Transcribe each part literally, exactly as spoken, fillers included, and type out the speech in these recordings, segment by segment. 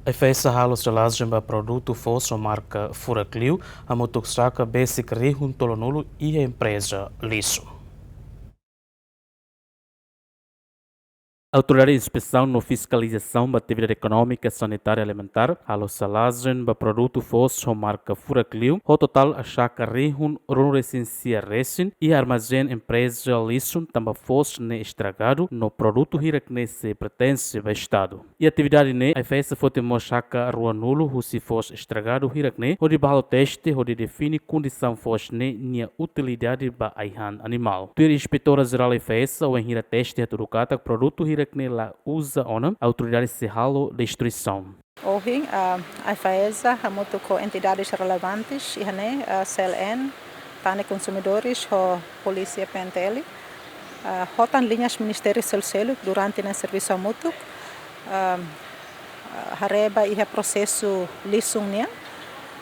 AIFAESA halo selajen ba produtu foos ho marka furak liu, hamutuk saka besik rihun tolunulu iha empreza lixu. Autoridade Inspesaun no Fiskalizasaun ba Atividade Ekonómika Sanitária Alimentár halo selajen ba produtu foos ho marka furak liu, ho totál saka rihun ruanulu-resin-sia resin iha armazén empreza lixu, tanba foos ne'e estragadu no produtu hirak ne'e sei pertense ba Estadu. Iha atividade ne'e, AIFAESA foti mós saka ruanulu husi foos estragadu hirak ne'e, hodi ba halo teste, hodi define kondisaun foos ne'e nia utilidade ba ai-han animál. Tuir Inspetora Jerál AIFAESA, wainhira teste hatudu katak produtu hirak ne'e la uza ona, autoridade sei halo destruisaun. Ohin, ah, AIFAESA hamutuk ho entidades relevantes iha ne'e, ah, C L N, Tane Konsumidores ho Polísia P N T L, ah, hotan liñas ministériu seluk-seluk durante nia servisu hamutuk, ah, haree ba iha prosesu lixu nian,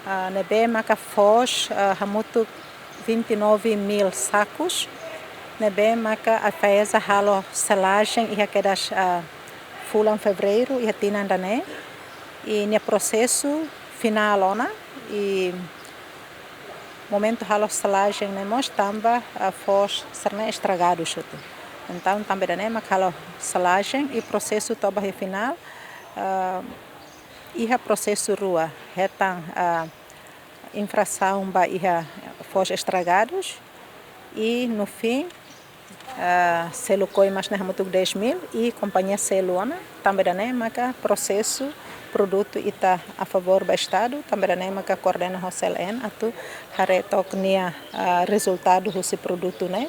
ah, ne'ebé maka foos, ah, hamutuk vinte e nove mil sacos, ne'ebé maka AIFAESA halo selajen iha kedas, ah, fulan Fevereiru iha tinan ida-ne'e, i nia prosesu finál ona, i momentu halo selajen ne'e mós tanba, ah, foos sira-ne'e estragadu hotu. Entaun, tanba ida-ne'e mak halo selajen i prosesu to'o ba iha finál, ah, iha prosesu rua, hetan, ah, infrasaun ba iha foos estragadus, i no fim, ah, selu koi mós ne'e hamutuk dez mil i kompañia selu ona, tanba ida-ne'e maka prosesu produtu ita a favór ba Estadu, tanba ida-ne'e maka koordena ho C L N atu haree took nia, ah, rezultadu husi produtu ne'e,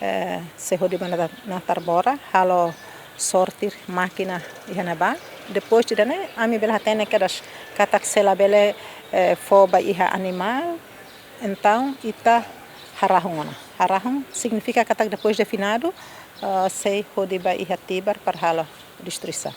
eh, sei hodi ba natar-, natar-bora, halo sortir mákina iha ne'ebá. Depois de ida-ne'e, ami bele hatene kedas katak sei labele, eh, fó ba iha animál, entaun ita harahun ona. Harahun signifika katak depois de finadu, eh, sei hodi ba iha Tibar para halo destruisaun.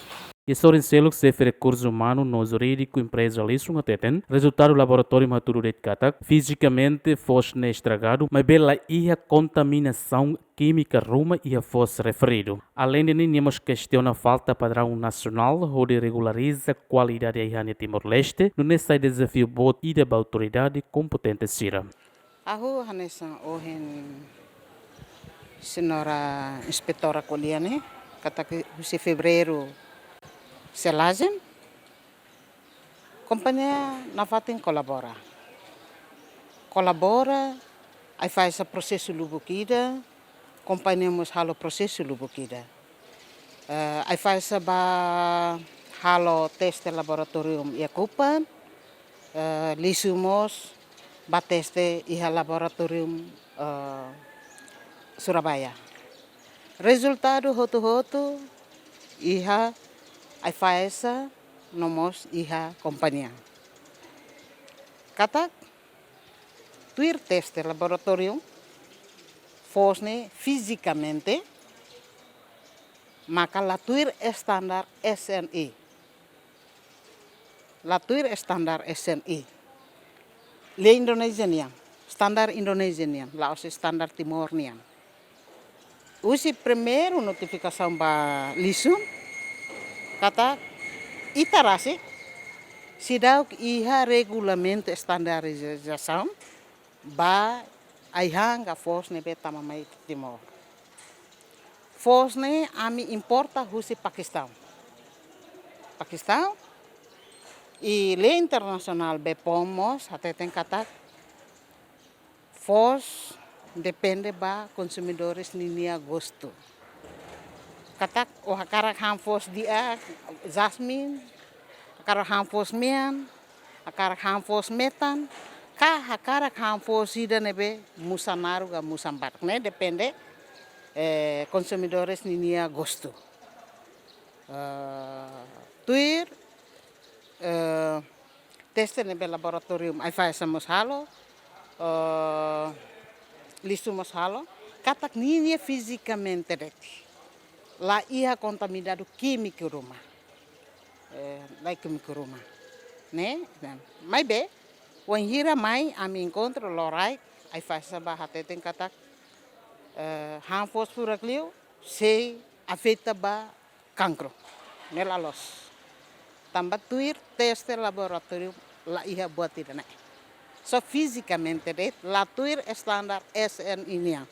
Iha sorin seluk, xefe rekursu umanu no jurídiku empreza lixu hateten, rezultadu laboratóriu hatudu de'it katak fizikamente foos ne'e estragadu, maibé la iha kontaminasaun kímika ruma iha foos referidu. Aleinde ne'e, nia mós kestiona falta padraun nasionál hodi regulariza kualidade ai-han iha Timor-Leste, nune'e sai dezafiu boot ida ba autoridade kompetente sira. Ha'u hanesan ohin señora inspetora ko'alia ne'e, katak husi Fevereiru selajen, kompañia nafatin kolabora. Kolabora, AIFAESA prosesu lubuk ida, kompañia mós halo prosesu lubuk ida. Eh, AIFAESA bá halo teste laboratorium iha Kupang, eh, lixu mós bá teste iha laboratorium, eh, Surabaya. Rezultadu hotu-hotu iha AIFAESA no mós iha kompañia. Katak tuir teste laboratorium, foos ne'e fizikamente maka la tuir estandar S N I. La tuir estandar S N I. Lei Indonézia nian, estandar Indonézia nian, la'ós estandar Timor nian. Husi primeiru notifikasaun ba lixu, katak ita rasik seidauk iha regulamentu estandarizasaun ba ai-han ka foos ne'ebé tama mai Timor. Foos ne'e ami importa husi Pakistaun. Pakistaun, i lei internasionál BPOM mós hateten katak foos depende ba konsumidores ninia gostu. Katak ó hakarak han foos di'ak, jasmine, hakarak han foos mean, hakarak han foos metan, ka hakarak han foos ida ne'ebé musan naruk ka musan badak. Ne'e depende, eh, konsumidores ninia gostu. Eh, tuir, eh, teste ne'ebé laboratorium AIFAESA mós halo, eh, lixu mós halo, katak ninia fizikamente de'it la iha kontaminadu kímiku ruma. Eh, la iha kímiku ruma. Ne'e, ne'e. Maibé, wainhira mai ami enkontru loraik, AIFAESA bá hateten katak, eh, han foos furak liu sei afeta ba kankru. Ne'e la loos. Tanba tuir teste laboratóriu la iha buat ida-ne'e. Só fizikamente de'it la tuir estandar S N I nian.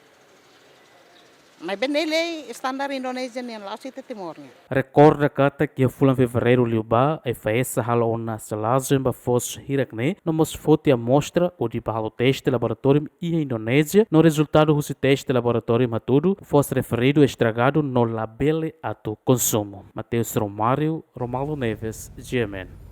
Maibé ne'e lei estandar Indonézia nian, la'ós ita Timor nian. Rekorda katak iha fulan Fevereiru liubá, Aefaesa halo ona selajen ba foos hirak-ne'e, no mós foti amostra hodi ba halo teste laboratóriu iha Indonézia, no rezultadu husi teste laboratóriu hatudu foos referidu estragadu no labele atu konsumu. Mateus Romário, Romualdo Neves, G M N.